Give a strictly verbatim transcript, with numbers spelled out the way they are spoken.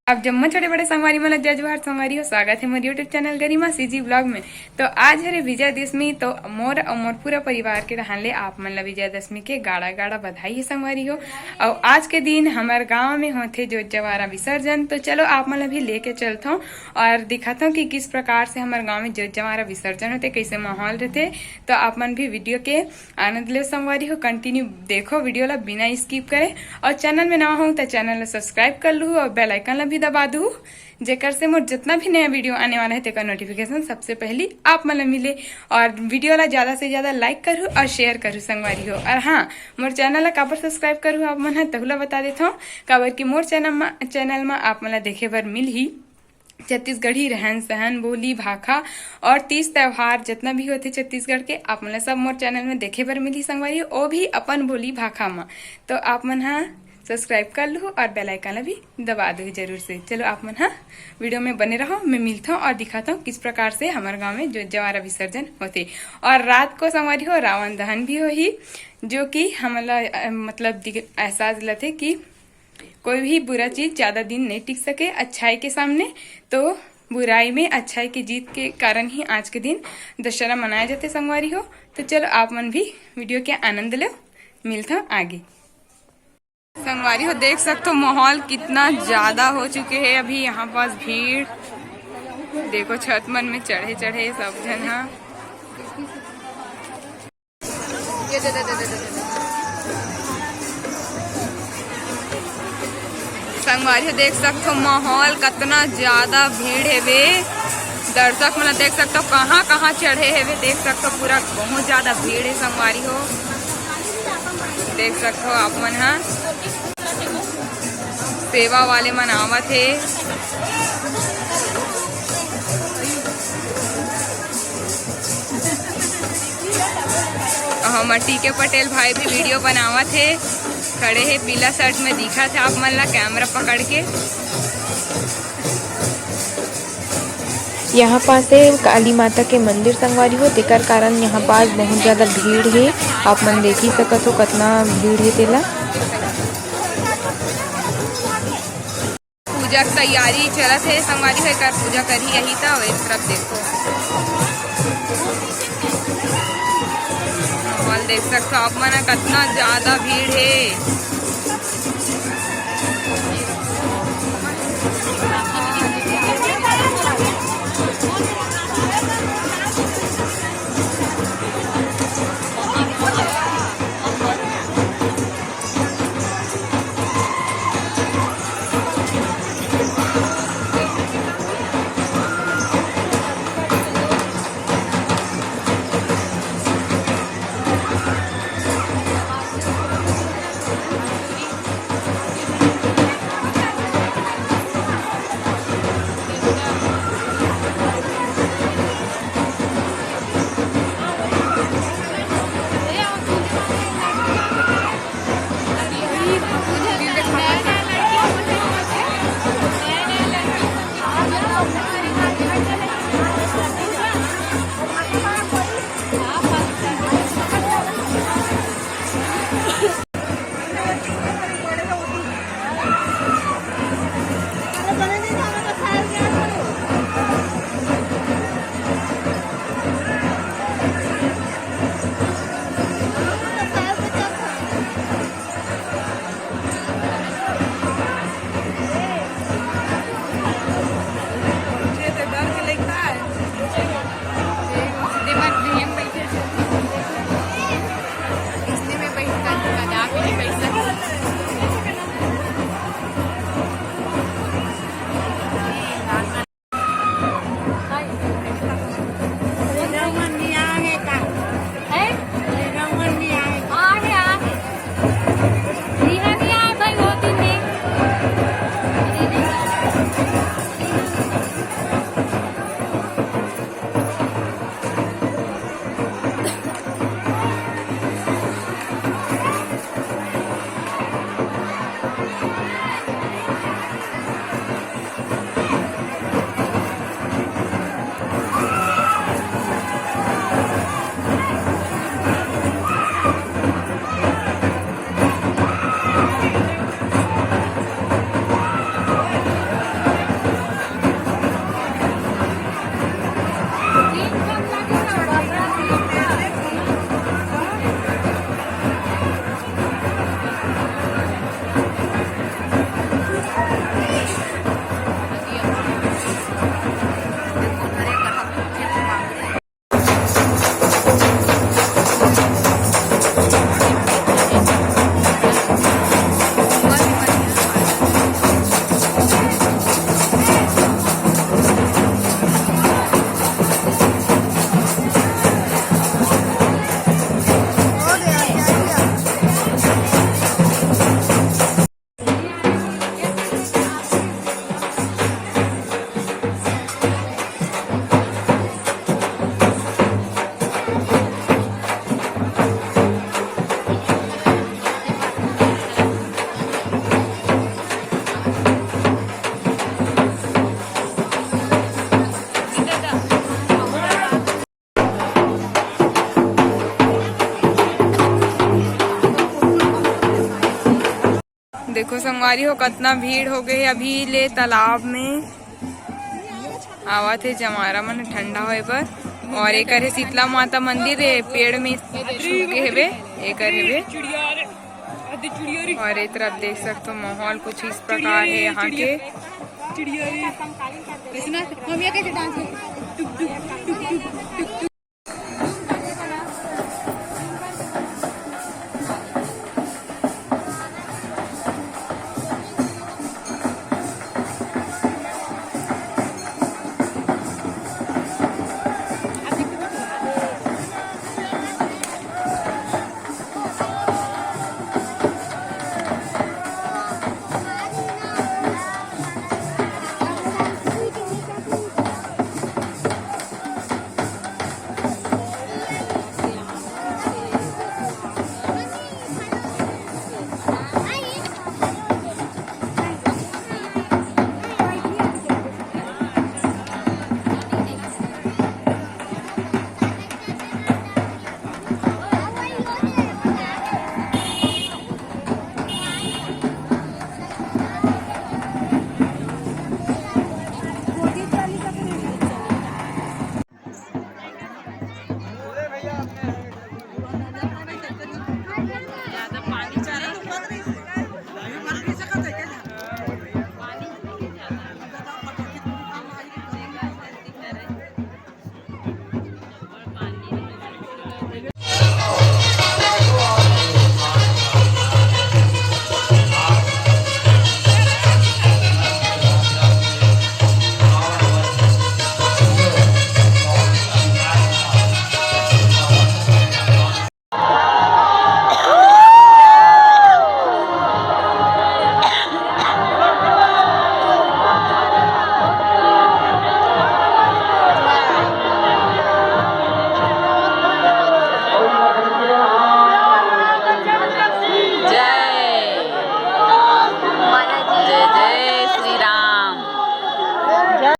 आप जम्मो छोटे बड़े संगवारी मन ला जय जोहार संगवारी हो, स्वागत हे मोर YouTube चैनल गरिमा CG vlog में। तो आज हरे विजयदशमी, तो मोर अउ मोर पूरा परिवार के डहान ले आप मन ला विजयदशमी के गाड़ा गाड़ा बधाई हे संगवारी हो। अउ आज के दिन हमर गांव में होथे जोत जवारा विसर्जन। तो चलो आप मन ला भी लेके चलथों और दिखाथों कि किस प्रकार से हमर गांव में जोत जवारा विसर्जन होथे, कैसे माहौल रहथे। तो आप मन भी video के आनंद लेव संगवारी हो, continue देखो video ला बिना skip करे। और channel में नवा हो तो channel ला subscribe कर लू और bell icon ला भी दबा दू, जेकर से मोर जितना भी नया video आने वाला है तेकर notification सबसे पहली आप मन ला मिले। और video ला ज्यादा से ज्यादा like करू और share करू संगवारी हो। और हाँ, मोर channel ला काबर subscribe करू आप मन ह तहू ला बता देथव, काबर कि मोर channel मा channel मा आप मन ला देखे बर मिलही छत्तीसगढ़ी रहन सहन, बोली भाखा और तीज त्योहार जितना भी होथे छत्तीसगढ़ के, आप मन ला सब मोर channel में देखे बर मिलही संगवारी हो, ओ भी अपन बोली भाखा मा। तो आप मन हा subscribe कर लू और bell icon ला भी दबा दू जरूर से। चलो आप मन हा video में बने रहो, मैं मिलता हूँ और दिखाता हूँ किस प्रकार से हमारे गांव में जोत जवारा विसर्जन होथे। और रात को संगवारी हो रावण दहन भी होही, जो कि हमला अ, मतलब दिख- एहसास दिलाथे कि कोई भी बुरा चीज ज्यादा दिन नहीं टिक सके अच्छाई के सामने। तो बुराई में अच्छाई की जीत के कारण ही आज के दिन दशहरा मनाया जाथे संगवारी हो। तो चलो आप मन भी video के आनंद लो, मिलता आगे। संगवारी हो देख सकथो माहौल कितना ज्यादा हो चुके हे अभी यहाँ पास भीड़। देखो छत मन में चढ़े चढ़े सब झन हा। संगवारी हो देख सकथो माहौल कतना ज्यादा भीड़ हेवे। दर्शक मन देख सकथो कहाँ कहाँ चढ़े हेवे, देख सकथो पूरा बहुत ज्यादा भीड़ हे संगवारी हो। देख सकथो आप मन हा सेवा वाले मन आवत हे। हमर टीके पटेल भाई भी video बनावत हे, खड़े हे पीला shirt में दिखत हे आप मन ला camera पकड़ के। यहाँ पास हे काली माता के मंदिर संगवारी हो, तेकर कारण यहाँ पास बहुत ज्यादा भीड़ हे। आप मन देख ही सकत हो कतना भीड़ हे तेला। पूजा के तैयारी चलत हे संगवारी हो, एकर पूजा करही यही त। एक तरफ देखो माहौल देख सकथो आप मन ह, कतना ज्यादा भीड़ हे। तो संगवारी हो, कतना भीड़ हो गए हे अभी ले तालाब में। आवत हे जमारा मन ठंडा होए बर। और एकर हे शीतला माता मंदिर, ए पेड़ में छू के हेबे, एकर हेबे। और ए तरफ देख सकते हो, माहौल कुछ इस प्रकार है यहाँ के।